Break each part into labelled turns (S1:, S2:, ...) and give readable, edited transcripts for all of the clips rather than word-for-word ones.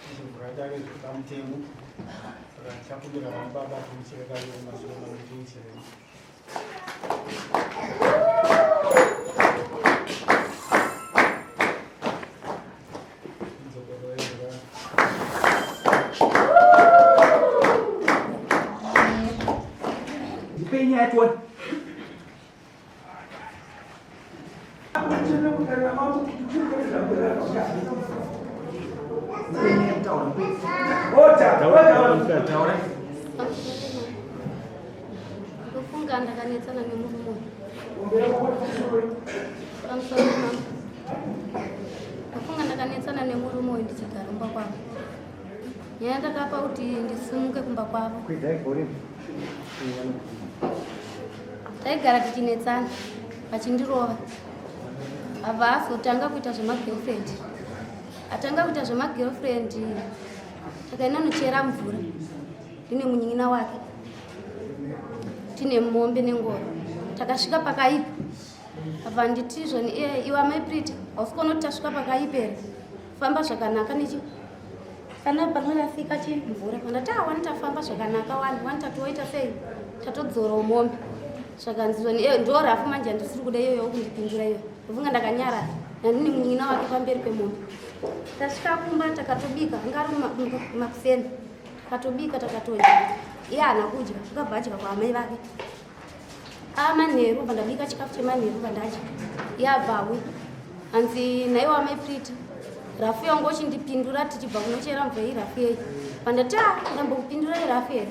S1: Tichivhura dare zviri pamutemo. Saka tichakumbira vana baba tiuchire kaviri mashure mangu tiuchirei.
S2: Ndipei nyaya tione.
S3: Ndofunga ndakanetsana nemurume uyu. Pamusoro pamambo. Ndofunga ndakanetsana nemurume uyu ndichigara kumba kwavo. Nyaya ndakapa kuti ndisimuke kumba kwavo. Taigara tichinetsana vachindirova. Abva azotanga kuita zvemagirlfriend. Atanga kuita zvemagirlfriend takaenda nochera mvura ndine munyin'ina wake tine mombe nengoro. Takasvika pakaipa abva nditi zvoni eh, iwe amai Prita hausi kuona kuti tasvika pakaipa here? Famba zvakanaka nechi Kana panorasika chi mvura pandati ah wani tafamba zvakanaka wani wani tatoita sei tatodzorawo mombe zvakanzi zvoni eh, ndo rafu manje handisiri kuda iyoyo kundipindura iyo ndofunga ndakanyarara nandine munin'ina wake pamberi pemombe tasvika kumba takatobika anga ari makuseni takatobika takatodya iye haana kudya akabva adya kwaamai vake Amanheru bva ndabika chikafu chemanheru bva ndadya yabvawe hanzi nhaiwa amai Prita rafu yangu uchindipindura tichibva kunochera mvura irafu yei pandati a ah, ndambokupindura irafu here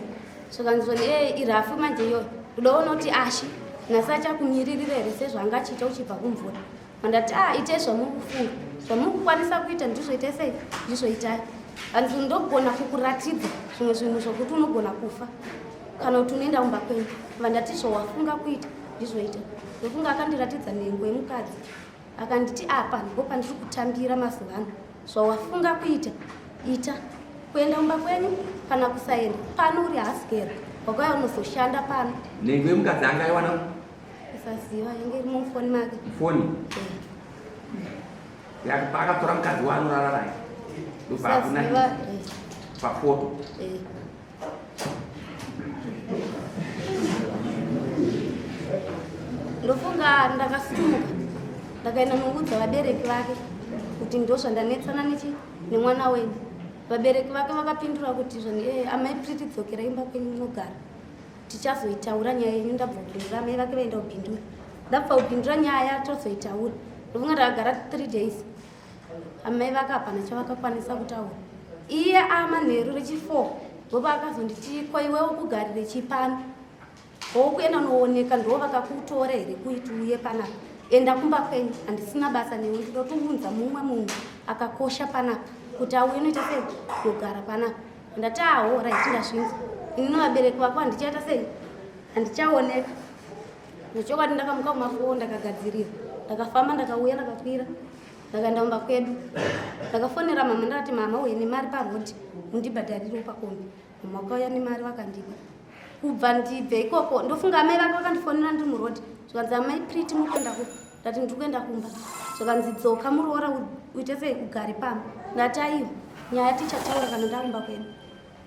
S3: zvakanzi zvoni e eh, irafu manje iyoyo ndodaona kuti ashe nhasi achakumiririra here sezvaanga achiita uchibva kumvura Mandati ah itai zvamuri kufunga zvamuri kukwanisa kuita ndizvo itai sei ndizvo itai hanzi ndogona kukuratidza zvimwe zvinhu zvokuti unogona kufa kana kuti unoenda kumba kwenyu vandati zvawafunga kuita ndizvo ita ndofunga akandiratidza nhengo yemukadzi akanditi apa ndipo pandiri kutambira mazuva ano zvawafunga kuita ita kuenda kumba kwenyu kana kusaenda pano uri hasigera wakauya unozoshanda pano
S2: nhengo yemukadzi angaiwana
S3: Kusaziva yange iri mufoni make.
S2: Foni? Eh. Akatora mukadzi waanorara naye. Ndobva akuna
S3: eh.
S2: pafoto.
S3: Eh. Ndofunga ndakasumuka ndakaenda noudza vabereki vake kuti ndozvandanetsana nechi nemwana wenyu. Vabereki vake vakapindura kuti zvani eh, amai Pretty dzokera imba kwenyu munogara. Tichazoitaura nyaya yenyu ndabva kupindura amai vake vaenda kupindura. Ndabva kupindura nyaya tozoitaura. Ndofunga ndakagara 3 days. Amai vake hapana chavakakwanisa kutaura. Iye amanheru rechi4 ndopa akazonditi ko iwewe ukugarire chipano. Wokuenda unooneka ndo vakakutora here kuiti uye panapa. Enda kumba kwenyu handisina basa newe ndinotounza mumwe munhu akakosha panapa kuti auye unoita sei kugara panapa. Ndati aho right ndazvinzwa. Ini nevabereki vako handichaita sei? Handichaoneka. Nechokwadi ndakamuka kumafoo ndakagadzirira. Ndakafamba ndakauya ndakakwira. Ndakaenda kumba kwedu. Ndakafonera mama ndakati mama uye nemari paroad mundibhadharirewo pakombi. Mama vakauya nemari vakandipa. Kubva ndibve ikoko ndofunga amai vake vakandifonera ndiri muroad. Zvikanzi amai Pretty muri kuenda kupi? Ndati ndiri kuenda kumba. Zvikanzi dzoka muroora uite sei ugare pamba. Ndati aiwa nyaya tichataura kana ndakumba kwedu.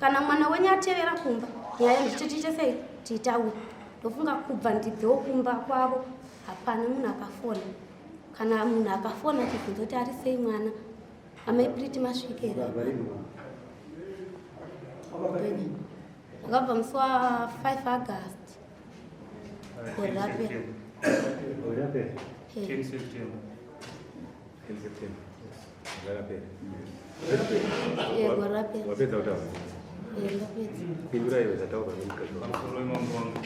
S3: Kana mwana wenyu atevera kumba nyaya ndicho tiite sei tiitaure. Ndofunga kubva ndibvewo kumba kwavo hapana munhu akafona. Kana munhu akafona achibvunza kuti ari sei mwana amai Pretty masvike here? Akabva musi wa 5 August. Gore rapera.
S4: Gore rapera.
S3: 10
S4: September. 10 September. Gore rapera.
S3: Eh, gore rapera.
S4: Wapedza kutaura?
S3: Eh, ndapedza.
S4: Pindura iwe zvataurwa nemukadzi wako.
S5: Pamusoro wemambo wangu.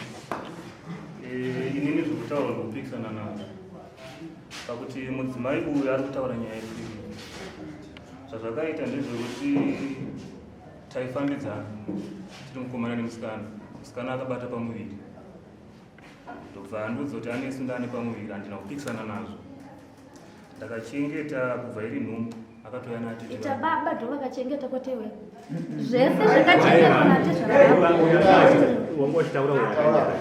S5: Eh, inini zvekutaura ndikupikisana nazvo. Pakuti mudzimai uyu ari kutaura nyaya isiri. Zvazvakaita ndezvekuti Taifambidzana tiri mukomana nemusikana, musikana akabata pamuviri ndobva andiudza kuti anesu ndane pamuviri, handina kupikisana nazvo. Ndakachengeta kubva iri nhumbu, akatouya natete.
S3: Ita baba ndo vakachengeta kwete iwe. Zvese zvakachengetwa natezvara.
S4: Wanga uchitaura uyo akanyara.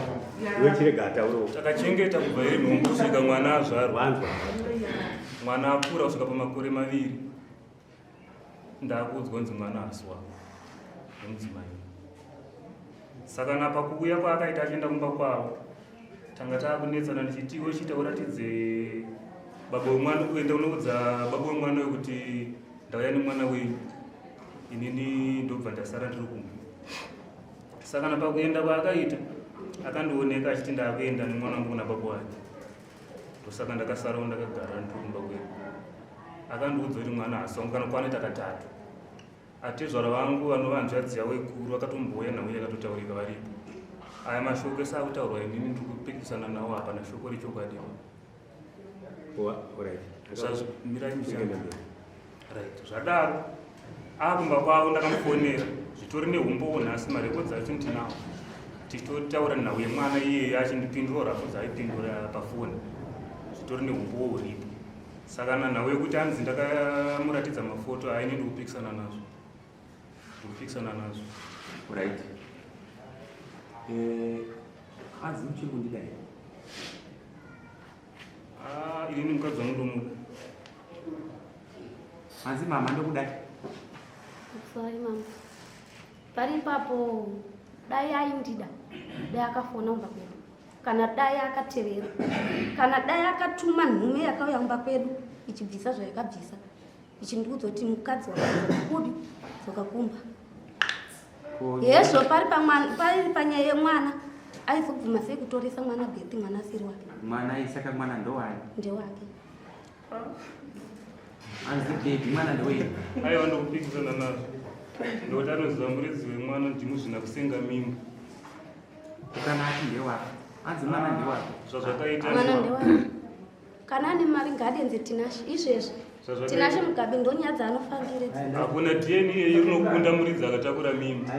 S4: Iwe chirega ataure.
S5: Takachengeta kubva iri nhumbu kusvika mwana azvarwa.
S4: Wanzwa.
S5: Mwana akura kusvika pamakore maviri. Ndakuudzwa kunzi mwana haasi wako nemudzimai. Saka napa kuuya kwaakaita achienda kumba kwavo, tanga taakunetsana ndichiti iwe chiita uratidze baba wemwana, uenda unoudza baba wemwana uyu kuti ndauya nemwana wenyu, inini ndobva ndasara ndiri kumba. Saka napa kuenda kwaakaita akandioneka achiti ndaakuenda nemwana wangu kuna baba wake, ndosaka ndakasarawo ndakagara ndiri kumba kwedu. Akandiudza kuti mwana haasi wangu kana kwana takatatu. Atezvara vangu vanova hanzvadzi yavo ikuru vakatombouya nhau yakatotaurika varipo. Aya mashoko ese akutaurwa inini ndiri kupikisana nawo, hapana shoko rechokwadi. Mirai muchana. Right. Zvadaro akumba kwavo ndakamufonera, zvitori neumbowo nhasi, marekodzi acho ndinawo, tichitotaura nhau yemwana iyeye achindipindura rafu dzaaipindura pafoni, zvitori neumbowo huripo. Saka nanhau yekuti anzi ndakamuratidza mafoto aine, ndikupikisana nazvo, ndikupikisana nazvo.
S2: Right, hanzi muchiri kundida here?
S5: Ah, inini mukadzi wangu ndomuda.
S2: Hanzi mama ndokudai.
S3: Sorry mama, pari ipapo dai aindida dai akafona kumba kwedu, kana dai akatevera, kana dai akatuma nhume yakauya kumba kwedu ichibvisa zvayakabvisa, ichindiudza kuti mukadzi wakadzoka kupi, dzoka kumba. Hezvo pari pamwana, pari panyaya yemwana, aizobvuma sei kutoresa mwana birth, mwana asiri wake?
S2: Mwana saka mwana ndowani?
S3: Ndewake.
S2: Hanzi baby mwana ndowei?
S5: Aiwa, ndokupikisana nazvo ndokuti anoziva muridzi wemwana ndimuzvina kusenga mimba.
S2: Kana ati ndewako, hanzi mwana ndewako.
S5: Zvazvakaita
S3: Mwana ndewake. Kana ane mari ngaadenze Tinashe izvezvi. Tinashe Mugabe ndonyaya dzaanofambire.
S5: Hakuna DNA rinokunda muridzi akatakura mimba.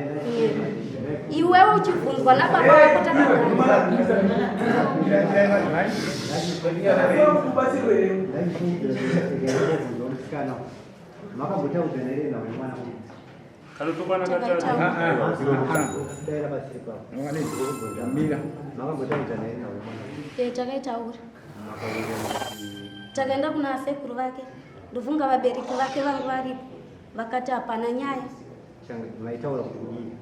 S3: Iwewe uchibvunzwa nababa vako takagara.
S6: Musikana, makambotaudzana here nawe mwana uyu?
S5: Kanotokwana katatu.
S6: Daira pasiri papo.
S1: Mira.
S6: Makambotaudzana here nawe mwana uyu?
S3: Eh, takaitaura.
S6: Makawirirana kuti
S3: Takaenda kuna sekuru vake, ndofunga vabereki vake vangu varipo, vakati hapana nyaya.
S6: Maitaura kuti kudii?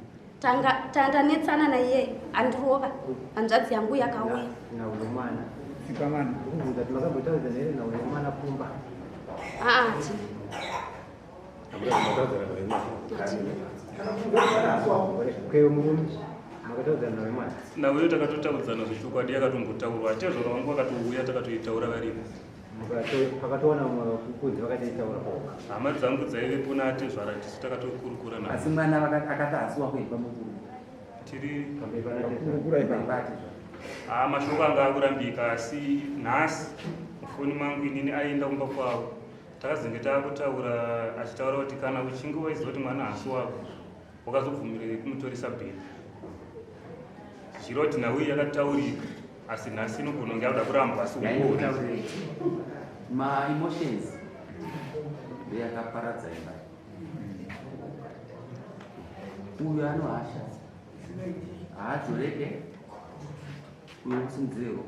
S3: Tanga tandanetsana naiyeyo, andirova, hanzvadzi yangu yakauya.
S6: Nhau yemwana.
S1: Sikamana.
S6: Ndikubvunza kuti makambotaudzana here nhau yemwana kumba?
S3: Aa, hatina. Hatina.
S6: Kwewe murume, makataudzana nawe mwana?
S5: Nauyo takatotaudzana zvechokwadi, yakatombotaurwa, atezvara vangu vakatouya, takatoitaura varipo.
S6: Pakatoona kunzi vakatoitaura?
S5: Hama dzangu dzaivepo naatezvara, tisu takatokurukura navo.
S2: Asi mwana akati hasi wako here pamukuru?
S5: Tiri
S6: Pamberi pana tezvara.
S1: Kurukura ipapo.
S2: Pamberi.
S5: Haa, mashoko anga akurambika, asi nhasi mufoni mangu inini aenda kumba kwavo, takazenge taakutaura achitaura kuti kana uchinge waiziva kuti mwana hasi wako, wakazobvumirei kumutoresa birth? Zvichireva kuti nhau iyi yakataurika, asi nhasi inogona kunge yakuda kurambwa, asi umbowo
S2: Maemotions ndeyakaparadza imba. Uyu anohasha, haadzoreke. Uyu kusimudzirewo.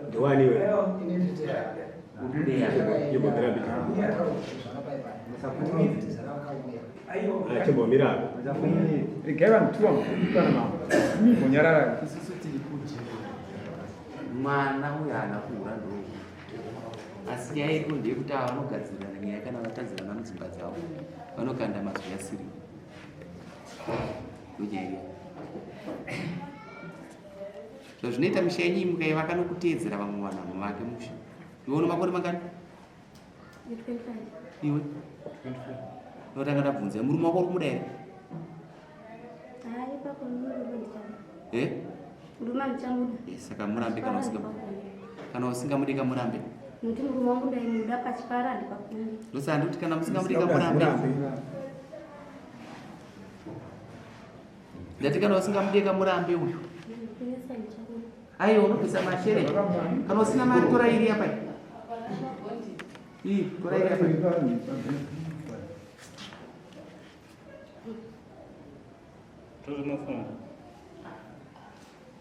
S4: Ndewani iwe?
S2: Ukudeya.
S4: Imbomira mbiti. Chimbomira.
S1: Regai vanhu tuwa kana mama. Mimbonyarara.
S2: Isusu tiri kuti mwana uyu haana kuhura, ndo asi nyaya iripo ndeyekuti ava vanogadzirana nyaya, kana vatadzirana mudzimba dzavo vanokanda mazwi asiriwo, ndonyaya iya. Zvazvinoita misha yenyu iyi, mukaivaka nokuteedzera vamwe vanhu hamuvake musha. Iwe une makore mangani?
S3: 25.
S2: Iwe notanga ndabvunza, murume wako uri kumuda here?
S3: Haa, ipapo murume ndichamuda.
S2: Eh?
S3: Murume ndichamuda.
S2: Eh, saka murambe kana usingamudi kamurambe.
S3: Nokuti murume wangu ndaimuda, pachipara handipakumi.
S2: Ndosaka ndikuti kana musingamudi kamurambe. Ndati kana usingamudi kamurambe uyu.
S3: Kunesa ndichamuda.
S2: Aiwa, unobvisa mashere. Kana usina mari, tora iri apa iyi, tora iri apa.
S5: Tozvinofunga.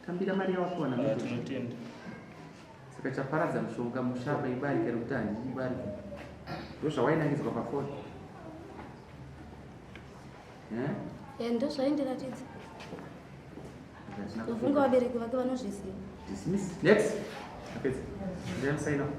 S2: Tambira mari yawapiwa
S5: Ah, tinotenda.
S2: Saka chaparadza mushonga mushapa ibarika, rekuti handidi barika. Ndozvawainangidzwa pafoni. Eh?
S3: Eh, ndozvaindiratidza. Ndofunga vabereki vake vanozviziva.
S2: Dismiss. Next. Apedza. Ndiani sign off?